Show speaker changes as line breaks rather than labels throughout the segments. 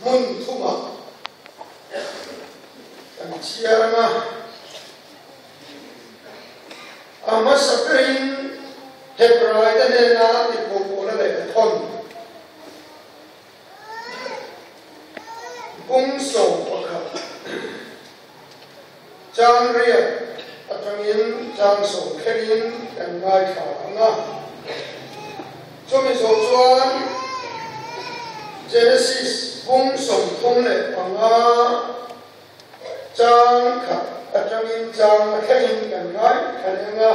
Hmun thumah kan chhiar ang a, a hmasa berin Hebraite hnena tihpawhpawhna leh thawn bung 11 chang riat atangin chang sawm thlengin kan ngaithla ang a. Chumi zawh chuan Genesis bung 35 chang khat atangin chang thlengin kan ngaithla leh ang a.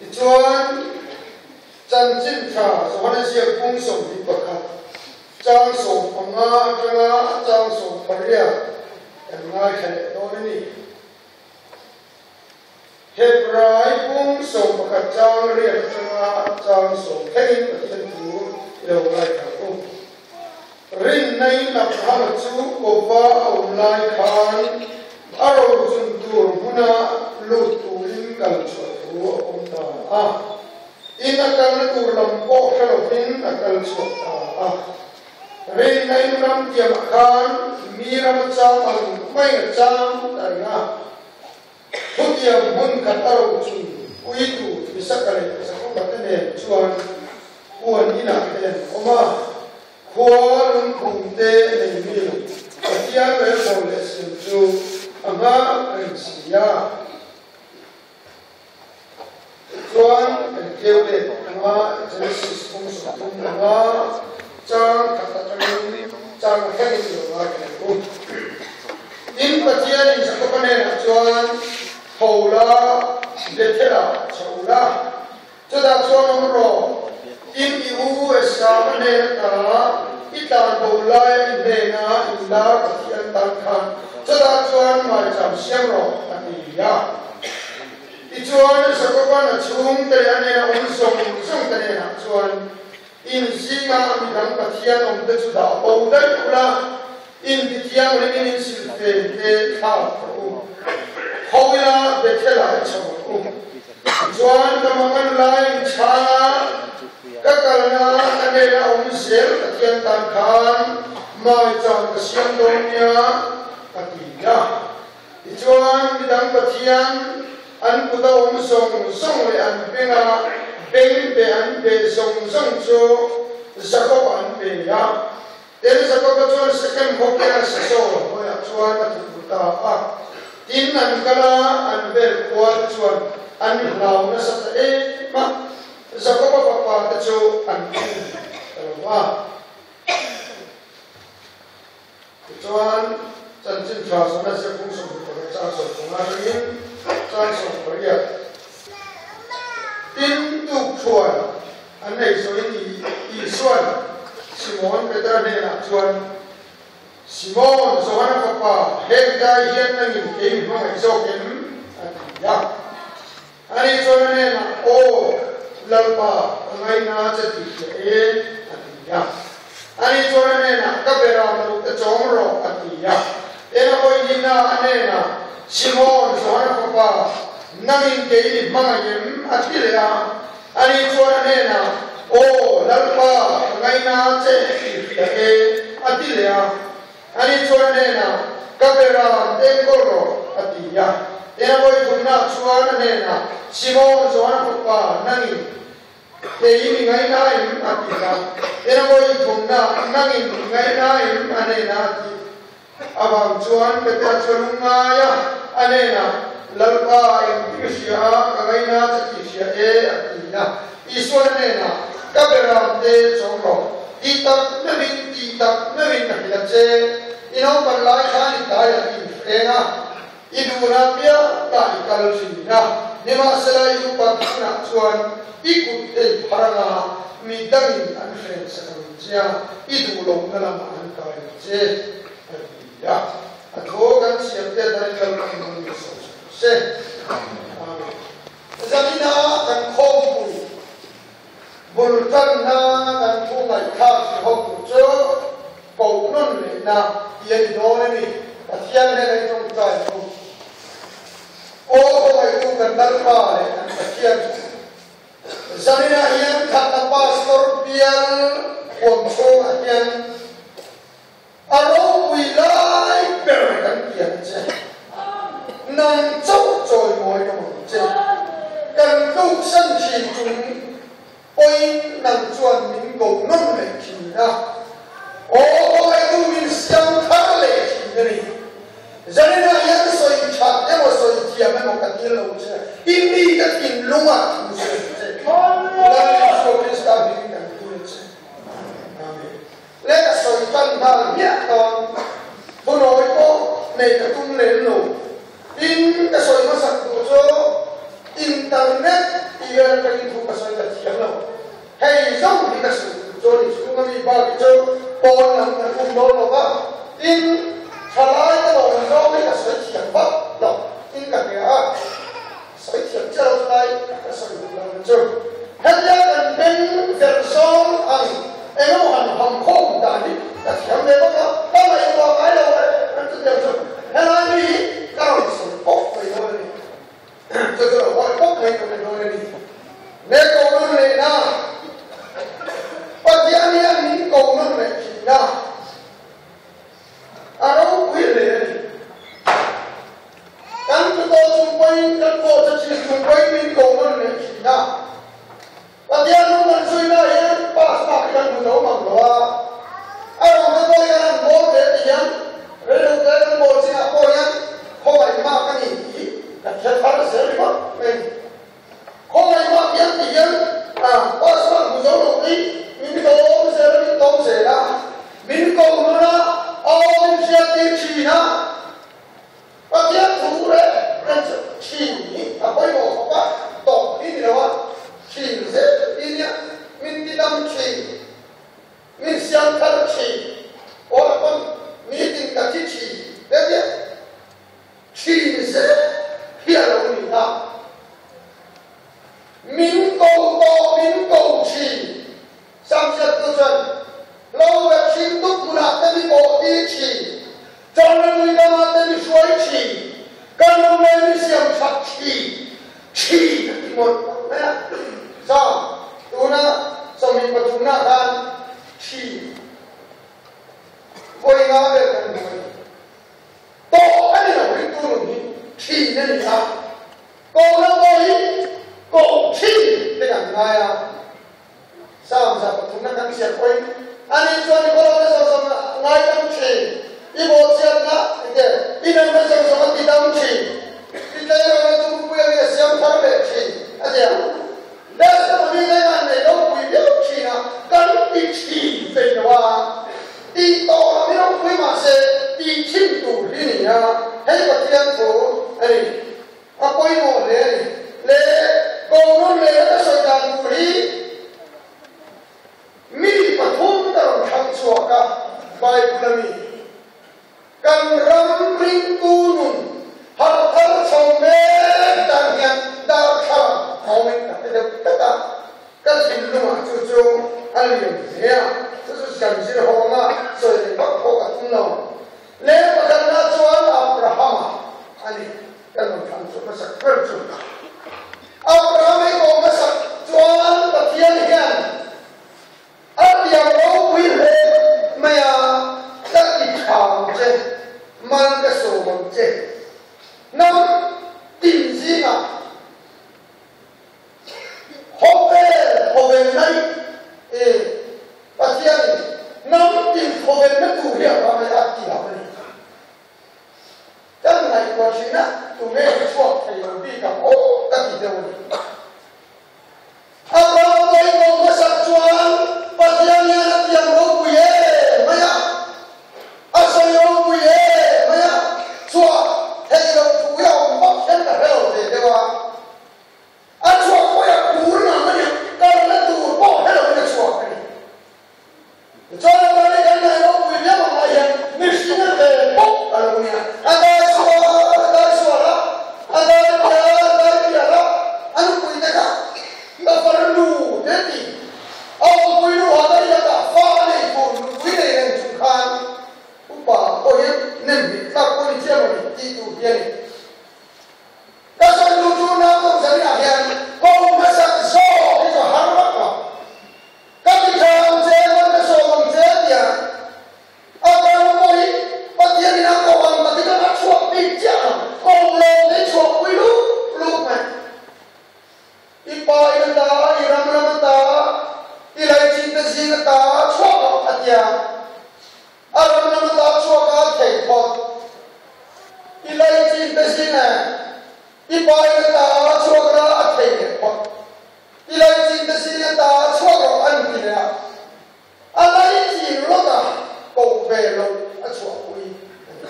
Tichuan, Chanchin Tha Johana ziak bung 21 chang 15 atanga chang 18 kan ngaithla leh dawn a ni. Hebrai bung 11 chang riat atanga chang sawm thlengin Pathian thu i lo ngaithla ang u. Rinna in Abrahama chu kawva a awm lai khan a rochun tur hmuna lut turin kal chhuah thu a awm ta a. In a kalna tur lam pawh hre lovin a kal chhuak ta a. Rinna in ram tiamah khan mi ram a chang ang maiin a chang ta reng a. Chutiang hmun khat a rochun puitu Isaka leh Jakoba te nen chuan huan inah te an awm a, khua lungphum te nei mi Pathian relbawl leh siam chu a nghak reng si a. Tichuan kan keu let anga Genesis kawng 35 chang khat atangin chang thlengin lo ngai thei u. Tin, Pathianin Jakoba hnenah chuan, Tho la, Bethel-ah chho la, chutah chuan awm rawh. Tin, i u Esau-a hnen ata i tlan bo laia i hnena inlar Pathian tan khan chutah chuan maicham siam rawh, a ti a. Tichuan, Jakoba'n a chhungte leh a hnena awm zawng zawngte hnenah chuan, In zingah midang Pathian awmte chu dah bo daih ula, in ti thianghlimin in silfen te thlak rawh u. Tho ila Bethel-ah i chho ang u. Tichuan, ka mangan laiin chhanga ka kalna ka hnena awm zel Pathian tan khan maicham ka siam dawn nia, a ti a. Tichuan, midang Pathian an kuta awm zawng zawng leh an benga beng be an be zawng zawng chu Jakob an pe a. Tin, Jakoba chuan Sekem khawpia sasaw hnuaiah chuan a thutru ta a. Tin, an kal a, an vel kual te chuan an hlau nasa ta em a, Jakoba fapa te chu an um ta lo va. Tichuan, Chanchin Tha Sona ziak bung 21 chang 15 atangin chang 18, Tin, tuk thuan an ei zawhin Isua'n Simon Petera hnenah chuan, Simon, Johana fapa, heng dai hian nangin kei mi hmangaih zawk em? a ti a. Ani chuan a hnenah, Aw, Lalpa, ka ngaina che tih hria e, a ti a. Ani chuan a hnenah, Ka beram lo te chawng rawh, a ti a. Ena pawihninna a hnenah, Simon, Johana fapa, nangin kei mi hmangaih em? a ti leh a. Ani chuan a hnenah, Aw, Lalpa, ka ngaina che tih hria e, a ti leh a. Ani chuan a hnenah, Ka beram enkawl rawh, a ti a. Ena vawithumna chuan a hnenah, Simon, Johana fapa, nangin kei mi ngaina em? a ti a. Ena vawithumna, Nangin mi ngaina em? a hnenah a ti. Avang chuan Petera chuan u ngai a, a hnenah, Lalpa, engtin i hria a, ka ngaina che tih hria e, a ti a. Isuan a hnenah, Ka beram te chawng rawh, tih tak meuhin, tih tak meuhin ka hrilh a che. I naupan lai khan i tlaiah i infreng a, i duhna piang tah i kal thin a, nimahsela i upat hunah chuan i kut ei phar anga mi dangin an hren sak ang che a, i duh lohna lamah an kai ang che, a ti a. A thaw kan siam te atan kal kan hmang ni sawh sawh se. Amen. Zanina kan khawmpui bul tanna kan thu ngaihthlak si ho tur chu koh nawn lehna ti a ni dawn a ni. Pathian hnena i tawngtai chu Aw khawngaihtu kan Lalpa leh kan Pathian Zanina hian Khatna Pastor bial huam chhungah hian. Zaninah hian sawi that emaw sawi thiam emaw ka dil lo che, i mite thinlungah thu sawi che. Lal Isua Krista hmingin kan dil che. Amen. Le ka sawi tan nghal hmiah dawn. Thunawi pawh nei ka tum lem lo. Tin, ka sawi hmasak tur chu internet tih vel atangin thu ka sawi ta thiam lo. Hei zawng hi ka sawi tur chu a ni. Chhunga mi bak hi chu pawn lam kan um dawn lo va. Tin, thalai te lawm zawng hi ka sawi thiam vak lo. Tin, ka hria a, sawi thiam chiah lo chulai ka sawi duh lo chu. Hetia kan beng verh zawng ang engemaw han ham khawm dan hi ka thiam ve bawk a, ka ngaihtuah ngai lo reng reng chutiang chu helai mi hi ka rawn sawi pawp mai dawn a ni. Chu chu lo hawi pawp mai ka ni dawn a ni. Ne ko nun leh na, Pathian hian min ko nun leh thin a, a ropui hle a ni. Kan tutawh chung pawhin, kan pawhcha chin chung pawhin min ko nun leh thin a. Pathian hnung kan suina hian pass bak hi kan hmu zo mang lo a, a rawn te pawh hian an bawl ve ti hian rilru te kan bawl chinah pawh hian khawngaih mak a ni tih kan hre thar zel ringawt mai a ni. Khawngaih mak hian ti hian pass bak hmu zo lo hi min tawm zel a, min tawm zel a, min ko hnun a, aw min hriat tir thin a. Pathian thu reng reng chu thin hi a pawimawh khawp a, tawp hi ni lo a, thin zel hi nia, min ti dam thin, min siam thar thin, pawn a pawn meeting ka thi thin te nia, thin zel hi a lo ni a, min ko tawh min ko thin, Samsiattu chuan lo vek hring dup hmunah te mi pawh ti thin. Chawlhna nui dangah te mi hruai thin, ka nun leh mi siam that thin, thin a ti mawlh mawlh mai a. Zam, tuna 23 na khan thin vawi nga vel kan hmu a ni. Tawh a ni lo, ringtu nun hi thin a ni a, kohna pawh hi koh thin te kan ngai a. Psalm 3 na kan ziak pawhin, Ani chuan i kawlawna zawng zawng a ngaidam thin, i bawhchhiatna enge i nunna zawng zawng a tidam thin, i tleirawl chungpui a nge siam thar leh thin, a ti a. Testimony te hian nei ropui viau thin a, kan ti thin fei lo a, tih tawh lam hi ropui mah se tih thin tur hi ni a, hei Pathian thu a ni. A pawimawh hle a ni. Le Kohnun leh a sawi dan tur hi mi pathum ka rawn thlang chhuak a, Bible a mi kan ram ringtu nun harh thar chho mek tan hian darthlalang awmin ka hre deuh tlat a, ka thinlungah chu chu a lian hle a, chu chu kan zir hawnga sawi leh vak pawh ka tum lo. Le pakhatna chuan Abrahama a ni. Kan rawn thlang chu hmasak ber chu Abraham hi kawm hmasak chuan Pathian hian a tiang ropui hle mai a, ka ti tha ang che, mal ka sawm ang che, hnam tin zingah khawvel khawvel mai e Pathianin hnam tin khawvelna tur hi a hma mai a tiang a ni. Kan ngaihtuah thin a, tunge chhuak thei lo bik ang aw ka ti deuh a ni. Abraham pawi ko hmasak chuan Pathian hian a tiang ropui em mai a, a sawi ropui em mai a, chhuah theih loh thu hi a awm vak. ve loh a chhuahpui a ni.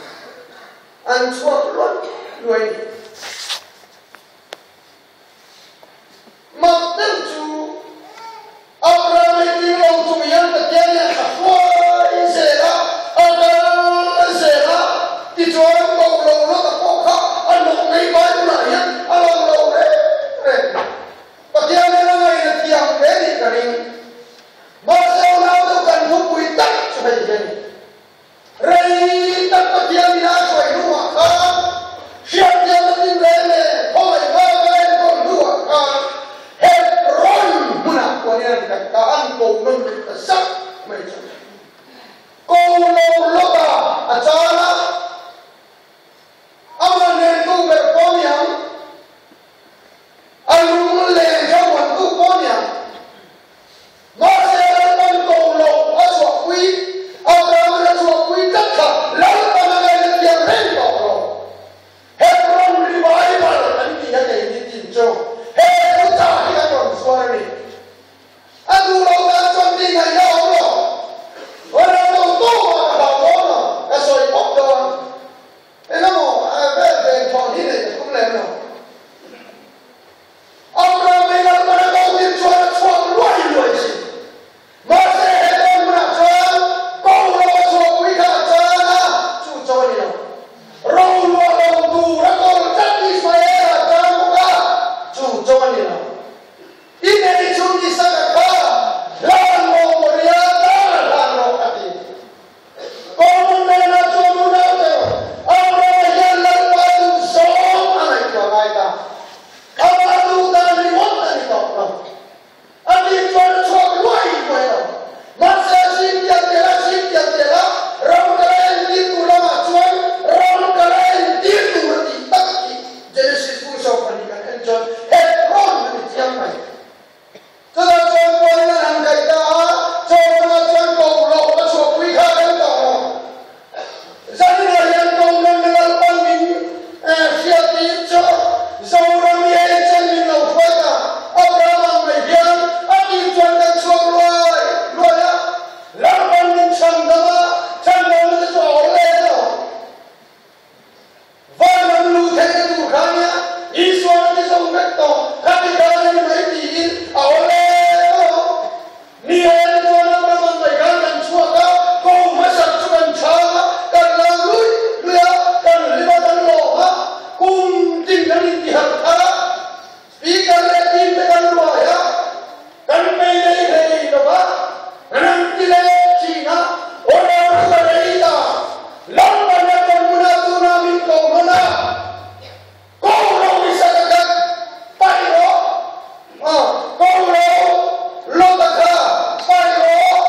An chhuak luai luai a ni. Mak deuh chu Abraham hi ding lo chung hian Pathian hian a hruai zel a, a kal zel a, tichuan koh lo lawta pawh kha a nawk mai Bible ah hian a lang lo reng reng. Pathian hian a ngaihna thiam hle nih ka ring. Mahse unau deuh kan thupui tak chu hei hi a ni. Rei tak Pathian in a hruai hnuah khan hriattiamna tin reng leh khawngaih vanga enkawl hnuah khan Hebron hmunah pawhin an kat ta, an ko nawn leh ta zak mai chu. Ko lo lawta a chan a, amah nentu ber pawh ni ang, a lung leng thlamuantu pawh ni ang. Mahse, Lalpan ko loh a chhuahpui, Abraham-in a chhuahpui tlat kha Lalpan a ngaihna thiam reng tawh lo. Hebron Revival an tih a nei ni tin chu he thuchah hi an rawn zuar a ni. A duh loh dan chuan tih ngaihna a awm lo. Ram lo tawpah ka hlau dawn lo, ka sawi pawp dawn. Engemaw vel ven thawn hi neih ka tum lem lo. Abraham in Lalpan a ko tir chuan a chhuak luai luai thin. Mahse he tawn hmunah chuan ko lo a chhuahpui kha a chan a, chu chaw a ni lo. Ro luah lo tur a kawl tlat Ismael a chan bawk a, chu chaw a ni lo. I nei chhun Isaka kha hlan maw Moria tlang a hlan rawh a ti. Kawng nena chuan unau deuh Abrahama hian Lalpa duh zawng a ngaihtuah ngai ta. Amah duh dan ringawt a ni tawh lo. A nih chuan a chhuak luai luai lo. Mahse a zing tial tial a, zing tial tial a, ram ka la entir tur lamah chuan ram ka la entir tur a tih tak tih Genesis bu 12 kan en chuan Hebron a ni chiang mai. Chutah chuan Paulin an han kaih ta a, Chawhmana chuan ko loh a chhuahpui kha kan tawh lo. Zaninah hian Kohhran na Lalpan min hriattir chu Zoram i ei chen min lo hruai ta. Abraham ang mai hian a tir chuan kan chhuak luai luai a, Lalpan min chhan dam a, chhan lohna te chu a awl leh lo. Van lam luh theih na tur kha nia, Isua na ti zo vek tawh, khati khan a ni mai tiin a awl em alawm. Ni e chuan Abraham ang mai khan kan chhuak a, ko hmasak chu kan chhang a, kan lang luih luih a, kan hlim a, kan lawm a, kum tin kan intiharh thar a, speaker leh team te kan ruai a, kan mei lei hlei lo va, kan han ti leh thin a, aw ram chu a rei ta, Lalpan a tawn hmunah tunah min ko hman a, ko lo i sak a khat, paih rawh, aw, ko lo Lota kha paih rawh,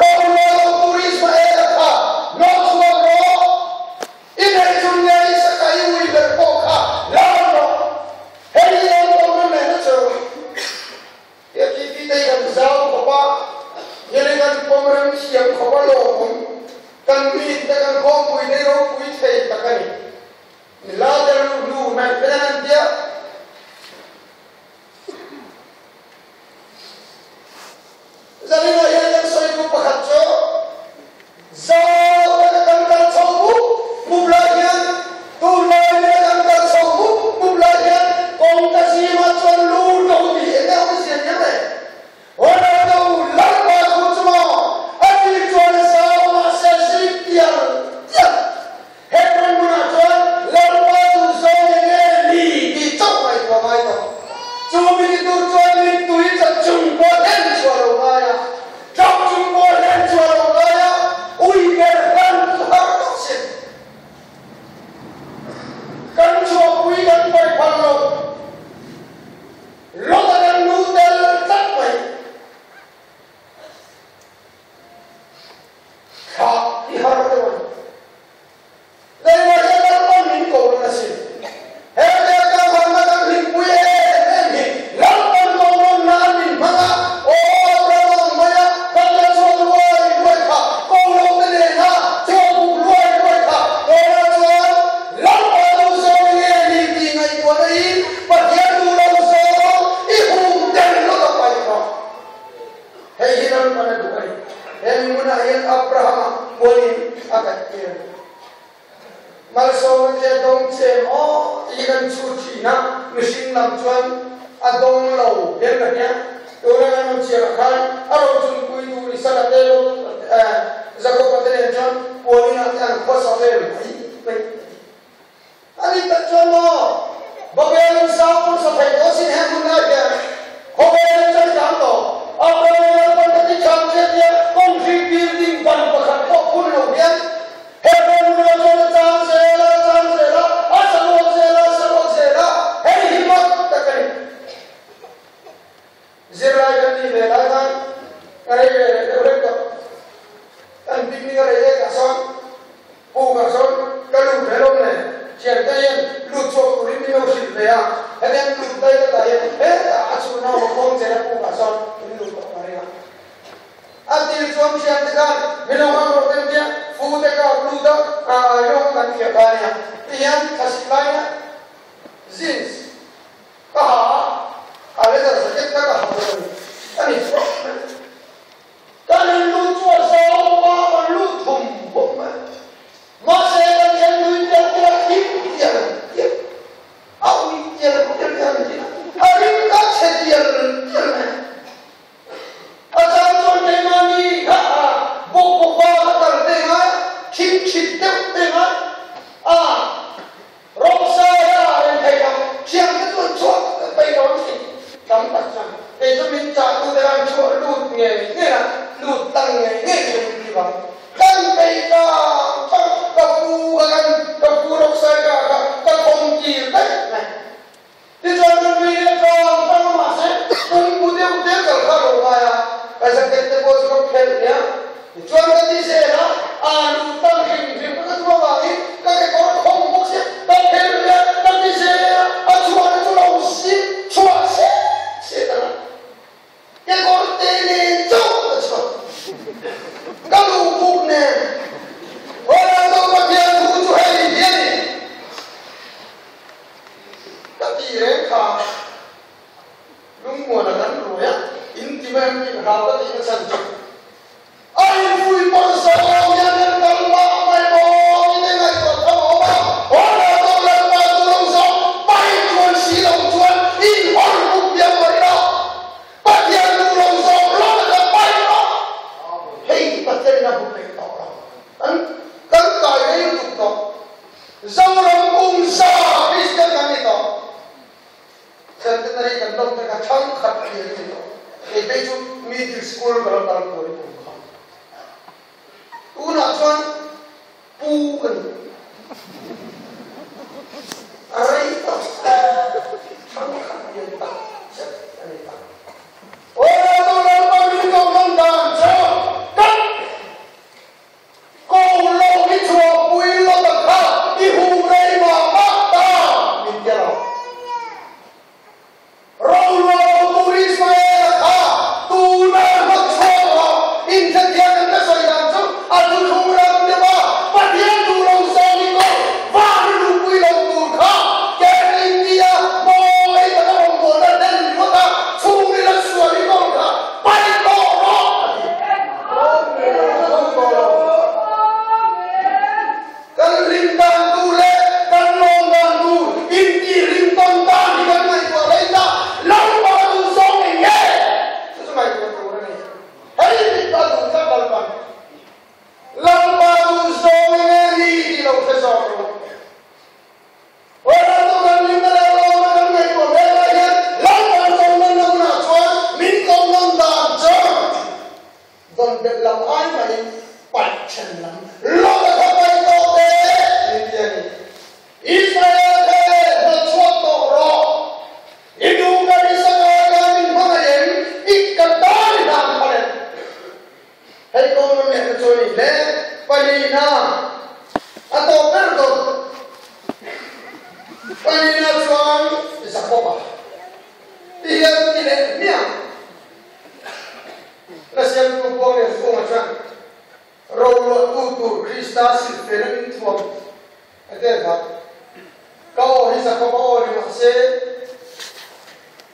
ro lo lo tur Ismaela kha nawh chhuak rawh, i neih chun nge i saka i ui ber pawh kha la rawh. Hei hi awm lo na nen a chu. FTP te hi kan zau khawp a, hili kan pawm rem thiam khawp a lawmawm. Kan mit te kan khawmpui te hi ropui thei tak a ni. Nila der lu hnu naih peng an tia. Zaninah hian kan sawitu pakhat chu zau taka kan kal chho mup mup lai hian tunlai leh kan kal chho mup mup lai hian kawngka zimah chuan lu to tih eng nge awm zia nia mai. Ronaldo Lalpa thu chu maw a tih chuan a zau mahse zing tial tial. Hebron hmunah chuan Lalpa duh zawng eng nge ni tih chauh ngaihtuah ngai tawh. Chu mi ti tur chuan mittui chat chung pawh hlen chhuah lo ngai a, tlak chung pawh hlen chhuah lo ngai a, ui ber. a kaih tir a ni. Malsawmna te a dawng che em aw tih hi kan chhut thin a, mihring lam chuan a dawng lo hian ka hria. Tuna kan rawn chhiarah khan a rochungpui tur Isaka te Jakoba te nen chuan puan inah te an khawsa vel mai mai a ti. A ni tak chuan maw Babel in sang pawh sa thei tawh sin he hmun lai hian khawvel in chang chang tawh. Abraham Lalpan ka ti chang che tia concrete building ban pakhat pawh phun lo hian he hmun lo chuan a chang zel a, a chang zel a, a sa ruak zel a, a sa ruak zel a, hei hi mak tak a ni. Zirlai kan nih ve lai khan ka rei ve leh deuh reng tawh. Kan picnic a rei ek ah sawn puk ah sawn ka lut ve lawm le. Thiante hian lut chhuak turin min lo hrilh ve a, hetiang lut daih ka tah hian hetah a chhun ho a kawng chen a puk ah sawn min lut tawh ka ring a. A tir chuan thiante khan min lo hang rawh ten tia fu te ka lut a, a rawng kan thiah kha a nia. Tihian thlasik laia jeans Ka ha a, a leather jacket kha ka ha bawk a ni. Ka ni chhuak mai. Kan in lut chu a zawng a, kan lut thum bawk mai. Mahse kan thlen lui pial pial a thim tial tial, a ui tial tial tial a ni thin a, a ring ka chhe tial tial mai. A chang chuan keimahni kha a bawk bawk va ka kal te ngai, thim thit deuh te ngai a. Rawngsaia a reng thei lo, thiangte chu an chhuah peih lo an ti. Tam tak chuan kei chu min chahtute khan chhuah lut ngei ngei a, lut tlang ngei ngei chu min ti vang. Kan peih tlang tlang, ka pu ka kan, ka pu Rawngsai ka kha ka thawm tir daih mai. Tichuan kan nui leh tlang tlang a mahse pumpu deuh deuh kal kha lo ngai a, ka jacket te pawh chu ka phelh nia. Tichuan ka ti zel a, alu tam hrim hrim ka ka tum avangin ka kekawr khawng bawk sia, ka phelh nia ka ti zel a, a chhuahna chu lo zip chhuah set set ang a. Kekawr te nen chauh ka chhuak. Ka luh buk nen. Ronaldo Pathian thu chu hei hi a ni. Ka ti reng kha lungmuana kan ruai a, in ti mai ang tih ka hlau ka tih na chhan chu a inpui pawh zawng hian kan kal mah mai maw tih te ngaihtuah tham a awm a, Ronaldo Lalpa chu lo zawng pai chuan si lo chuan in hawn buk biak mai ila, Pathian duh lo zawng rawh na kan pai rawh. Hei Pathian in a hmu peih tawh lo, kan kan kai rei lutuk tawh. Zoram kum za Kristian kan ni tawh. Centenary kan lawm te kha thangkhat tih an ni tawh. Kei phei chu middle school ka lo kal kual i kum kha. Tunah chuan pu ka ni. A rei tawh thangkhat lian tak zet a ni ta. Aw Lalpa min ko hman dan chu kan Ko lo i chhuahpui lo ta kha i hu rei mah mah ta min ti lo. Ro lo tur Ismaela kha tuna hlawt chhuak rawh, inthethiam em ka sawi dan chu a thuthlung ram deuh a, Pathian duh lo zawng i ko van i luhpui lo tur kha ker India mawi taka rawngbawlna hlen ringawt a chhungril a sual i kawl kha paih tawh rawh a ti. Kan rin dan tur leh kan lawm dan tur intih rin tawn dan hi kan ngaihtuah rei ta, Lalpa duh zawng eng nge? Chu chu ngaihtuah tur a ni. Hei mit a duh tlat Lalpa. Lalpa duh zawng eng nge ni tih lo hre zawk rawh. Ronaldo kan rinna leh lawmna kan ngaihtuah mek lai hian Lalpan kohnanna hunah chuan min kohnawn dan chu vawn belh lam ai mahin paih then lam lawm a tha paih tawh te min ti a ni. Israel te hnawtchhuak tawh rawh. I duh ka risa ngai khan min hmangaih em? I ka tan i hlan phal em? Hei kawng lam leh te chu a ni hle. Palina a tawp ber dawt. Palina chuan Jakoba ti hian ti leh hmiah. La siamtu Buang leh Zunga chuan roluahtu tur Krista silhfen a min thuam a tel kha. Ka aw hi Jakoba aw ni mah se,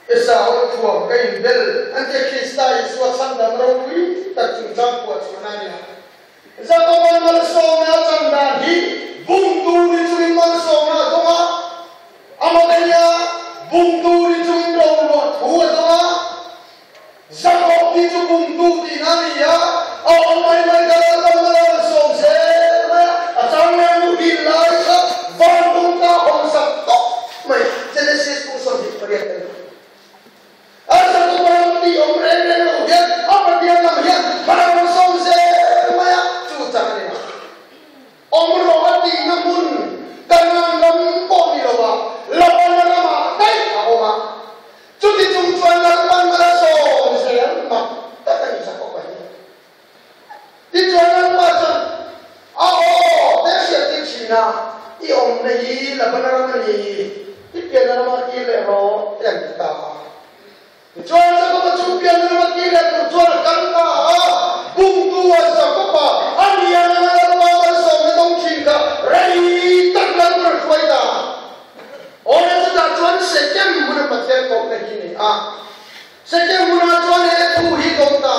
Esau thuam ka inbel an tia Krista Isua chhandam ropui tak chungchang phuah chhuahna a ni a. Jakoban malsawm e! thin a, I awmna hi Labana ram a ni, i pianna ramah kir leh rawh, te an ti ta a. Tichuan Jakoba chu pianna rama kir leh tur chuan a kal ta a, bumtu a Jakoba a lian anga Lalpa malsawmna dawng thin kha rei tak Lalpan a hruai ta a. Awle chutah chuan Shekem hmuna Pathian kohna hi a ni a. Shekem hmunah chuan he thu hi dawng ta,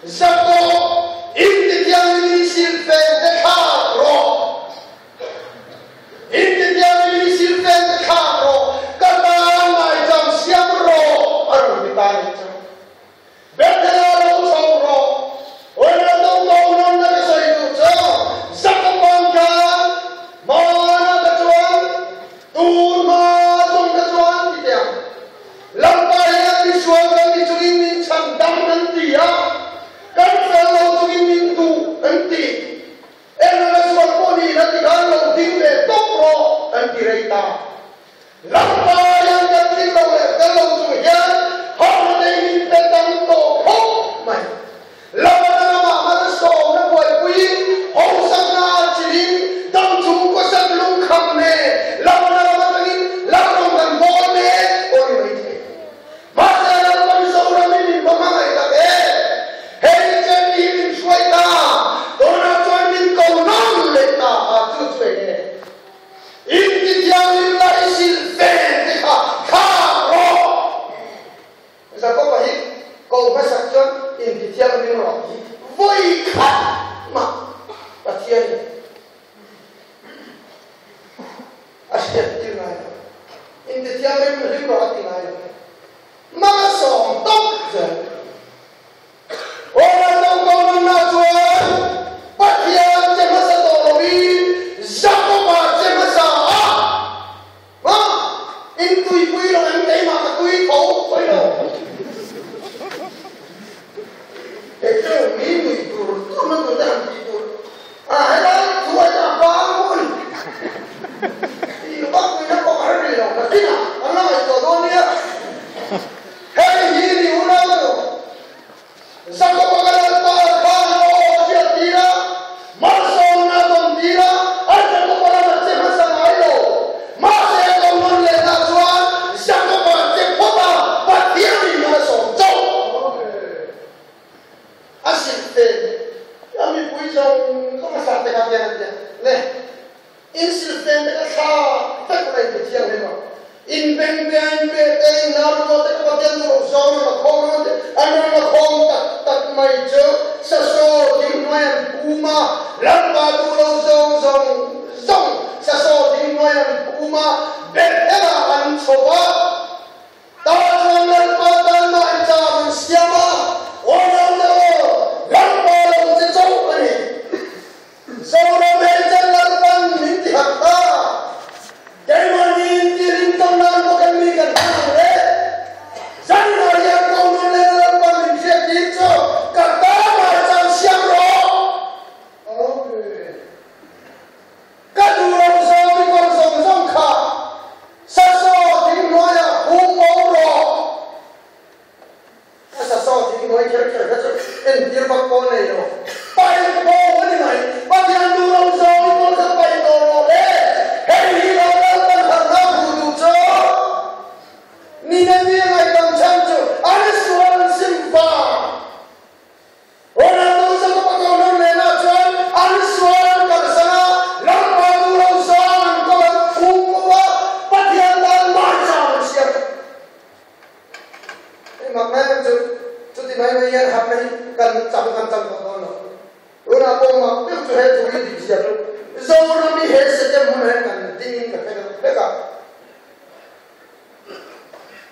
Jakob, intithianghlim in silfen te thlak rawh. Intithianghlim in silfen te thlak rawh, ka tan ngaichang siam rawh, a rawn ti ta a nih chu. Bethel-a lo chho rawh, Awle to ko nawn na ka sawi duh chu, Jakob-a'n khan hmanah ka chuan Tun hma zawng ka chuan ti teh ang. Lampa hian misual kan ni chungin min chhan dam an ti a, kan fel lo chungin min duh an ti. Eng anga sual pawh ni ila ti khan lo ding ve tawp rawh an ti rei ta. Lampa hian kan tling lo leh fel lo chung hian harhna nei min pe tam tawh khawp mai. Lamana ramah malsawmna buaipuiin hausakna a chilhin dam chung kawsat lungkham nen Lamana ram atangin lalram kan bawl mek pawh ni maithei. Mahse Lalpa Mizoram hi min va hmangaih tak em! Hei chen hi min hruai ta, tunah chuan min ko nawn leh ta a, chu chu eng nge? Intithianghlim la i silh ven te kha thlak rawh! Jakob-a hi ko hmasak chuan intithianghlim rawh tih vawi khat mah Pathianin a hriat tir ngai lo. Intithianghlim hlim rawh a ti ngai lo. Hmasawm tawp zel. Aw Laltawng ko nunna chuan Pathian che hmasa tawh lovin Jakob-a che hmasa a. Ma, in tuipui lo em keimah ka tui tho sawi lo. Kei chu mi nui tur tur na tur te han tih tur a helai thu a hian a vang maw a ni. Tih vak nihna pawh ka hre rih lo, nakinah kan la ngaihtuah dawn nia. Hei hi ni unau nu, Jakoba ka Lalpa khan a aw a hriat tir a, malsawmna a dawn tir a, a Jakoba lamah che hmasa ngai lo. Mahse a ko nawn lehna chuan Jakoba che phawt a, Pathianin malsawm chauh. A silh fe a mipui zawng zawng a sah te kha tiang an ti a, le. In silhfen te ka thla vek mai ti thiang hlem a. In beng beng pe te in lar rual te ka Pathian duh loh zawng rawn la khawm rawn te an rawn la khawm tak tak mai chu sasaw thing hnuai an phum a, Lalpa duh lo zawng zawng zawng sasaw thing hnuai an phum a, Bethel ah an chho a. Tah chuan Lalpa tan mah i cham an siam a, Aw Lalpa aw, Lalpa lo che chauh a ni. Zoram hei chuan Lalpan min ti hak ta. Keimahni inti ringtawng nan pawh kan mi kan hman ang le. Zanah hian ko nun leh Lalpan min hriat tir chu ka tanah chuan siam rawh. Ka duh lo zawng i kawn zawng zawng kha sasaw thing hnuaiah hum bo rawh. A sasaw thing hnuai kher kher kha chu entir vak pawh nei lo. Pai pawh a ni mai. Pathian duh lo zawng i pawn kha pai tawh rawh le. Hei hi lo Lalpan harhna hmuh duh chu Nineveh ngaihdam chhan chu an sual an sim vang. Ronaldo chu ka pakawhnawn lehna chuan an sual an kalsan a, Lalpa duh lo zawng an ko an phum ko a, Pathian tan maicham an siam. Hei mak mai ang chu, chuti mai mai hian harhna hi kan chang kan chang tawh dawn lo. Tunah pawh mak deuh chu he thu hi dik zia chu Zoram hi he second hunah hian kan ding in ka hre deuh vek a.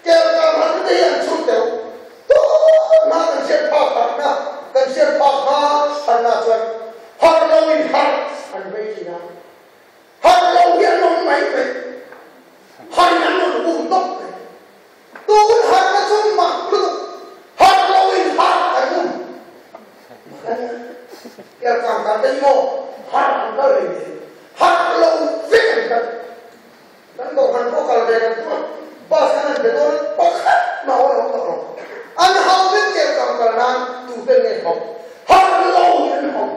Kelkam han te hi an chhun deuh tun hma kan hriat phak harhna kan hriat phak hma harhna chuan harh lo in harh an vei thin a, harh lo hi an awm mai mai, harh in an rawn um tawp mai. Tun harhna chu mak lutuk, harh lo in harh an um mak a nia. Kelkam kan te hi maw harh an kal reng reng, harh lo vek an kal. Kan kohhran pawh kal ve kan tum a, bus kan han pe dawn a, pakhat mah awn a awm tawh lo. An hau vek kel kang kal nan tute nge hawk? Harh lo hi an hawk.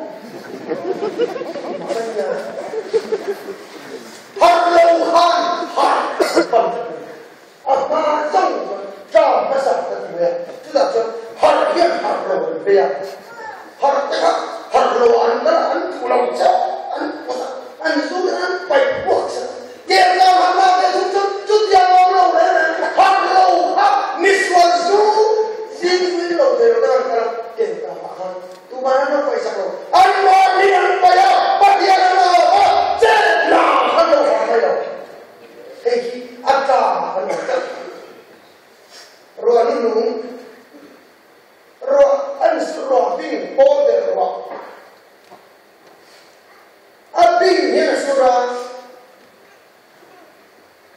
ping hian a sur a,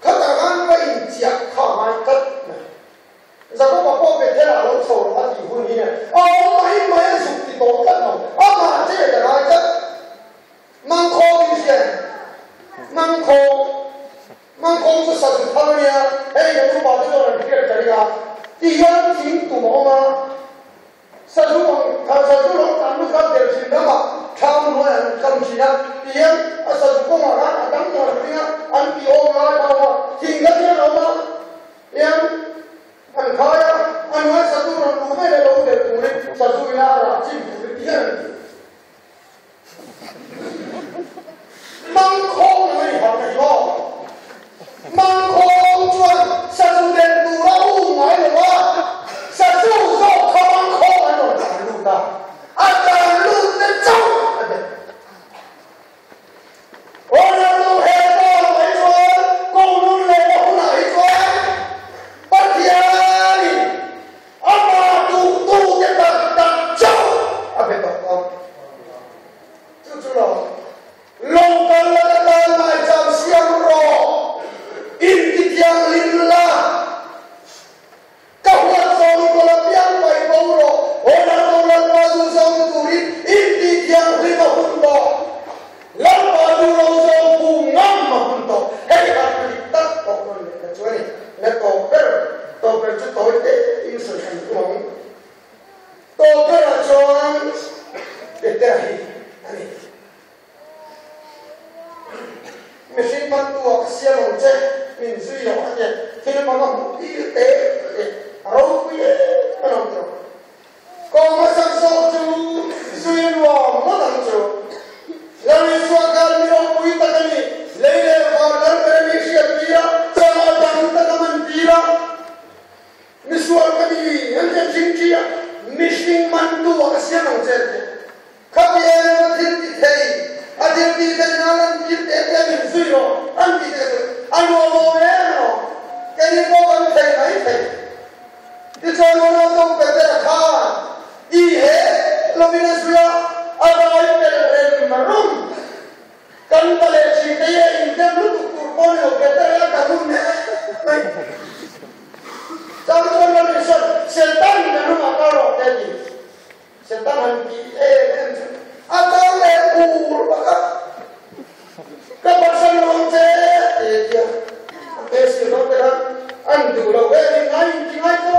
khatah khan va inchiah kha a ngai tlat mai. Jakoba pawh Bethel ah lo chho rawh a tih hun hi a awm mai mai a zuk ti tawh tlat lo, amah chet a ngai tlat. Mangkhawng in hria em? Mangkhawng, Mangkhawng chu sazu thang a nia, hei kan upa te chuan an hriat ka ring a, ti hian thing tum a awm a, sazu ang kha sazu lo tlan lut kha belhchhin ramah thlam hnuaiah an kam thin a, ti hian a sazu kawngah khan a dang dang an ring a, an ti awm lai kha a awm a, thing kha hian a awm a, hian an khai a, a hnuai sazu rawn luh veleh lo belh turin sazu ina a rah chin turin ti hian an ti. Mangkhawng nang a ni harh mai maw? Mangkhawng chuan sazu den tur a um ngai lo a, sazu zawk kha mangkhawng an rawn tlan lut a, a tlan lut te chauh a den. Ronaldo he ball mai chuan Kohnun lehna hunah hi chuan Pathianin Amah duhtute tak tak chauh a be tawh dawn. Chu chu lo, lo kal la ka tan maicham siam rawh, intithianghlim la, ka huat zawng i kawl apiang paih bo rawh, Ronaldo Lalpa duh zawng ni turin intithianghlim a hun tawh. Lalpa duh lo zawng phu ngam a hun tawh. Hei an dik tak pawh rawn leh ta chu a ni. Le tawp ber, tawp ber chu tawi te in sawi han tum ang. Tawp berah chuan Petera hi a ni. Mihring mantu ah ka siam ang che, min zui lo a tia, thil hmang a hmuh tir te a tia, a ropui em a lo ti lo. Kawng hmasak zawk chu zui a nuam ngawt ang chu. Lal Isua khan mi ropui tak a ni, lei leh van lal ber a ni hriat tir a, chama dang tak a man tir a. Misual ka ni, an ti a thingthi a, mihring mantu ah ka siam ang che an ti a. Khami em a thil ti thei, a thil tih theih nan an tir te te min zui rawh an tih te chu a nuam awm em rawh, keini pawh kan thei mai thei. Tichuan Ronaldo Petera khan i he lovin a zui a, a dai pel rem rum. Kan pa leh thin te hi a indem lutuk tur pawh ni lo, Petera hian ka hun mai. Chang chuan Lalrinsan, Setan ka hnungah kal rawh te a ti. Setan han tih em em chu a kal leh bur bawk a, Ka pasal lo ang che ti a tia, a te sil dawn te khan an duh lo ve ni ngai in ti ngai fo.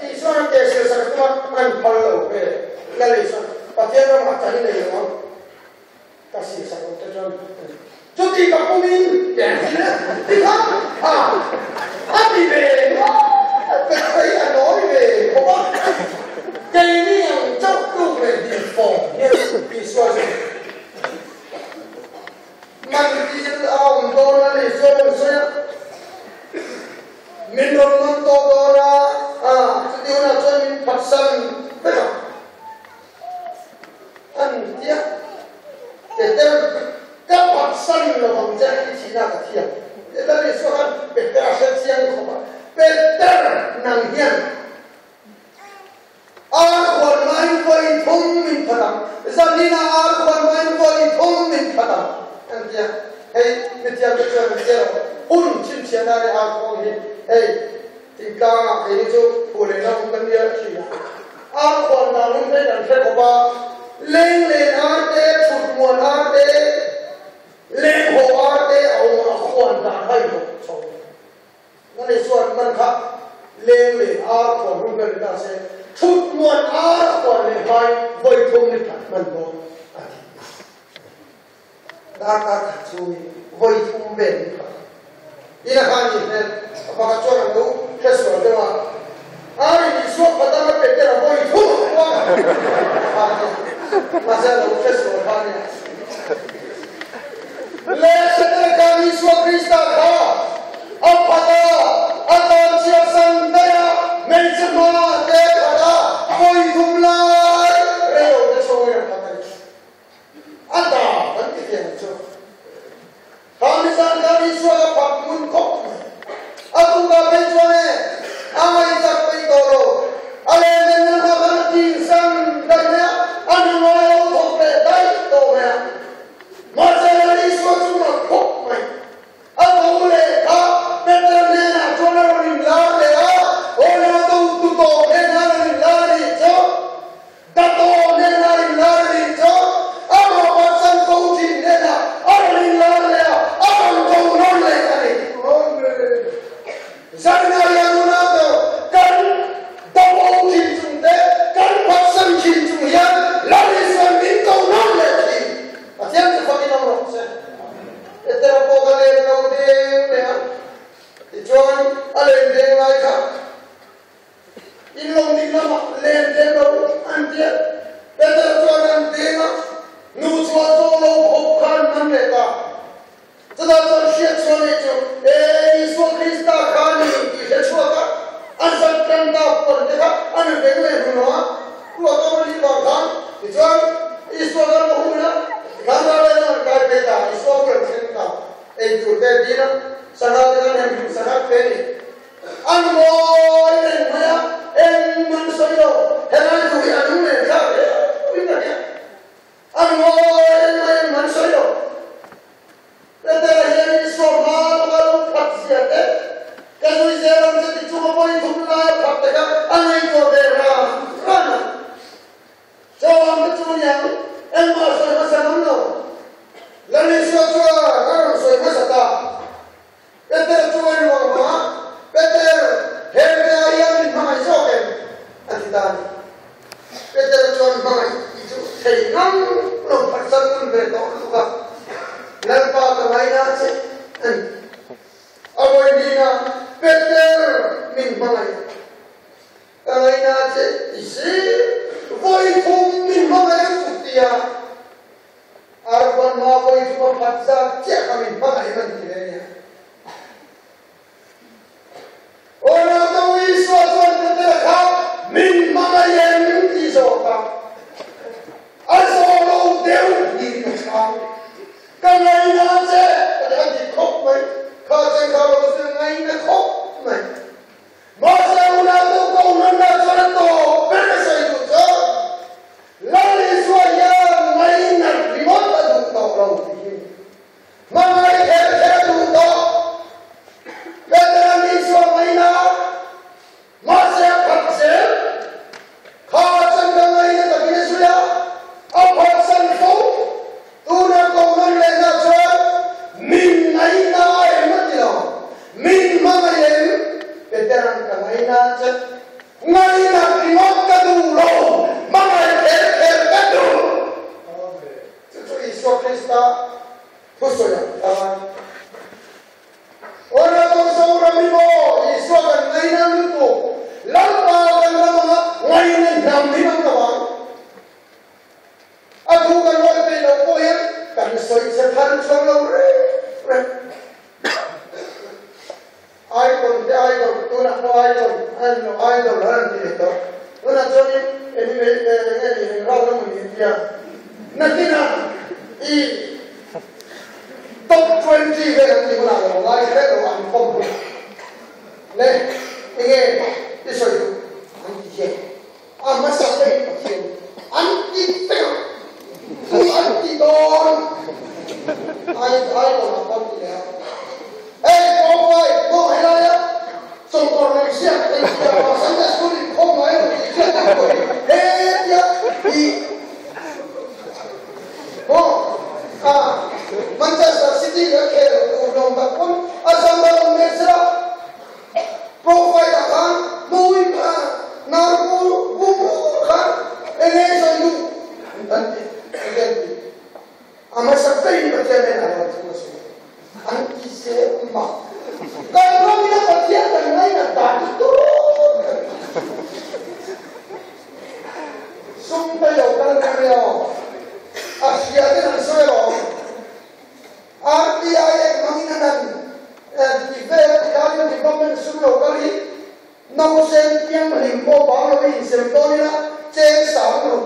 Isua an te sil sak tum a, an phal lo ve. Lal Isua, Pathian ramah chan i nei lo ang, ka sil sak lo te chuan chuti ka pumin ti an ti leh ti kha a a ti ve nual ka thei a nawi ve khawp a, keini ang chauh tluk leh din fawm hian Isua chu man tir a awm dawn a ni chuan an sawi a, min rawn man tawh dawn a, chuti hunah chuan min phatsan vek ang. An tia Peter ka phatsan lo vang che i thihna ka thiam. Peter Isua khan Peter a hre chiang khawp a, Peter nang hian ar khuan hmain vawi thum min phat ang, zaninah ar khuan hmain vawi thum min phat ang an tia. Hei mithiam te chuan an tia lo, hun chhinchhiahna leh ar khuang hi hei Thingtlangah keini chu phu leh naum kan nia thin a, ar khuan dan hun phei kan hre khawp a, leng len ar te, thut muan ar te, leng haw ar te a awm a, a khuan dan a inhawk chho. Nani chuan man kha leng len ar khuan hun vel ni ta se, thut muan ar a khuan leh hmain vawi thum ni khat hman dawn a ti. Darkar khat chhungin vawi thum vel in khat a. Ina kha ni hmel a pakhat chuan a lo hre sual deuh a, Arin Isua khat anga Petera vawi thum a kuang a kha a nia. Mahse a lo hre sual kha a nia. Le Petera khan Isua Krista kha a phat a, a tan chhiat san daih a, hmeichhe hma te khat a vawi thum lai rei lo te chhungin a khat a ni. A dan kan ti ve ang chu. Kha mizan khan Isua ka phak ngun khawp mai. A tukah phei chuan e, a ngaihchak peih tawh lo. A lehnen na hma khan a tir san daih mai a, a nu ngai a lo thawk leh daih tawh mai a. A len deng lai kha in lawng ding lamah len deng lo an tia. Petera chuan an deng a, nu chuan chaw lo khawp kha an man leh ta. Chutah chuan hriat chhuah nei chu e Isua Krista kha a ni tih hre chhuak a, a zat tan ta puan te kha an veng leh hnu lo a, ruah to a nih vang khan tichuan Isua kha an va hun a, tikhan ral leh lam an kai phei ta, Isua bul an thleng ta, ei tur te a dil a, sangha te kha an hem hlim sangha te a ni. An ngawi reng mai a, engmah an sawi lo, helai thu hi a lung len thlak riau in a hria. An ngawi reng mai engmah an sawi lo. Petera hian Isua hma lawka lo phat zia te, ka zui zel ang che ti chunga vawi thum lai a phat te kha a ngaihtuah ve ran ran a. Chawang te chu aniang engmah a sawi hmasa ngam lo. Lal Isua chuan a rawn sawi hmasa ta. Peter chu a ruang hmang a, Peter, he ria hian min hmangaih zawk em? a ti ta a ni. Peter chuan hmangaih tih chu thei ngang lo phatsan ngun ve tawh lutuk a, Lalpa ka ngaina che a ni. A vawi hnihna, Peter, min hmangaih ka ngaina che ti si, vawi thum min hmangaih ang chu tia Arban ma vawi thum a phat zat chiah kha min hmangaih man ti ve nia. Aw naute u Isua chuan Petera kha min hmangaih em ti zawk a, a zawh lo deuh niin a chhang. Ka ngaina che ka ti a ti khawp mai, kha chen kha lo chu ngaina khawp mai. Mahse unaute u ka unanna chuan a tawp ber ka sawi duh chu Lal Isua hian ngainat ringawt a duh tawh lo tih hi hmangaih kher kher a duh tawh. Petera'n Isua ngaina mahse a phat zel. Kha chuan ka ngaina takin a zui a, a phatsan fo. Tuna Kohhran lehna chuan min ngaina em a ti lo, min hmangaih em? Petera'n ka ngaina che, ngaina ringawt ka duh lo, hmangaih kher kher ka duh. Chu chu Isua Krista thusawiah ka ngai. Aw Nato Zoram hi maw Isua kan ngaina lutuk, Lalpa kan ram anga ngaina hnam hi an lo ang. A thu kan rawn peih loh pawh hian kan sawi che thar chuang lo reng reng. Icon te idol, tunah pawh idol a ni lo, idol a rawn ti leh tawh. Tunah chuanin anime eng nge ni eng rau emaw ni tia nakinah i top 20 vel an ti hunah lo ngai hret lo an khawm hunah le enge i sawi duh an ti hian. A hmasa daih Pathian an ti vek a, chu an ti dawn ai ai dawn ah pawh an ti leh a. Hei Pawpai pawh helaia chawngkawr leh ziak ei tia pa Sunday School in khawm ngai lo tih hriat deuh pawh hi hetia i maw a Manchester City leh khel tur hlawm tak pawn a zam a awm mek sela. Profile ah khan hmui kha nar bur bur khan enge sawi duh an ti enge an ti a hmasa berin Pathian nen a rawn thu a sawi an ti se mak kan ram ina Pathian kan ngainat dan hi tur kan sum te lo kal reng reng aw a hria ten an sawi alawm. RTI eng hmangin an han ti vel a ti laiin development sum lo kal hi nausen thianghlim pawh bang lo in insem dawn ila cheng sang ruk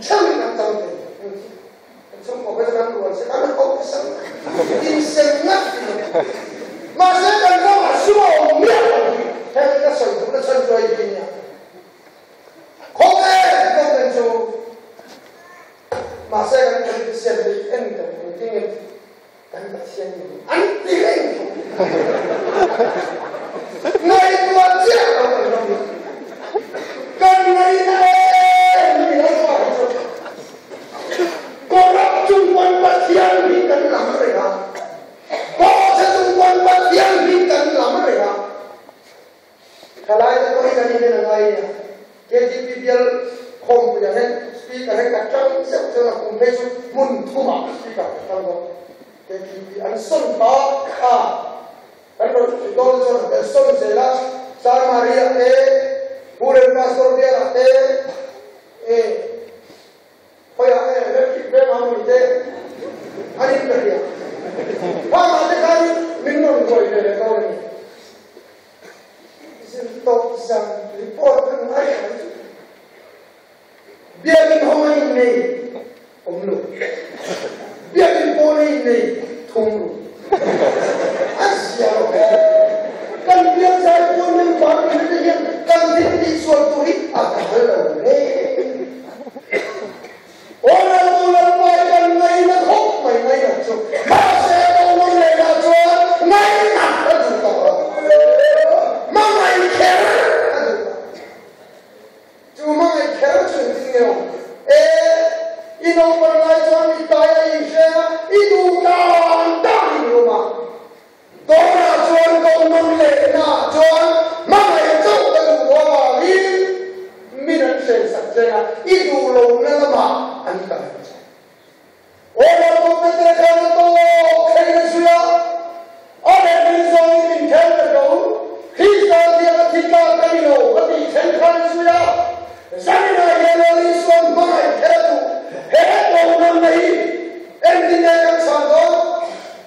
theuhin an chang thei ang chi. Kan chhungkaw kha chu kan rual se kan ho sang insem ngat ti lo. Mahse kan ramah sum a awm miah lo hi heng ka sawi duhna chhan chu a inti nia. Khawvel development chu Mahse kan politician te hi en kan engtin nge kan Pathian ni an ti reng tho. Ngaihtuah chiah lo kan ram hi. Kan ngaihna em hi lo chhuak hi chu. Corrupt chung pawn Pathian hi kan lam reng a. Bawhchhe chung pawn Pathian hi kan lam reng a. Thalai te pawh hi kan inen a ngai nia. KTP bial khawmpui ah hian speaker hi ka tang zeuh chuan a kum phei chu hmun thum ah speaker ka tang bawk. KTP an sawn ta a. Kan rawn dawn chuan a tel sawn zel a, Chanmari-ah te, Pu Remkastor bialah te, e khawiah nge Electric Veng ah mawni te an in ka hria. Khangah te khan min rawn ruai ve leh dawn a ni. Zirtawp zan report kan ngaithla chu Biakinn hawng a innei awm lo. Biakinn pawn a innei thum ru. A zia lo hle. Kan biak zai pawn meng vang ni te hian kan thil tih sual tur hi a kal lo hle. Aw Lalnu Lalpa i kan ngaina khawp mai ngainat chu. Mahse Paulun lehlah chuan ngainat a duh tawh lo. Hmangaih kher a duh tawh. Chu hmangaih kher chu engtin nge awm? E, i naupang lai chuan i tai a inhre a, i duh dan dan in rum a. Dawrah chuan ko nawn lehnaah chuan hmangaih chauh ka duh tawh avangin min an hrensak che a, i duh lohna lamah an kal ang che. Aw Lalpa Peter khan a tawp thleng a zui a, a lehling zawngin min khen ta ko, Krista ziak a thi tlak ka ni lo a tih thleng khan a zui a, Zaninah hian Lal Isuan hmangaih kher a duh, he kohhranna hi engtin nge kan chhan dawn?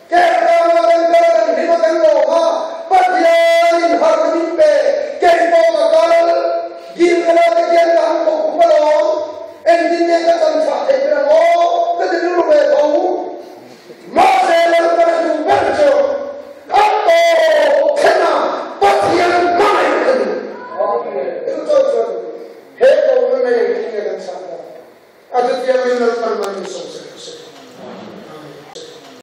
Kerkanga kan kal a kan hlim a kan lawm a, Pathianin harhna min pe, kei pawh ka kal, Gilgala te khian ka han kawp khum alawm, engtin nge ka chan chah theih ber ang aw, ka ti rilru ve tho. Mahse Lalpan a duh ber chu a tawp thlen a, Pathian hmangaih ka duh. Chu chauh chuan he kohna nei engtin nge kan chhan dawn? A chutiangin Lalpan man min sawm che.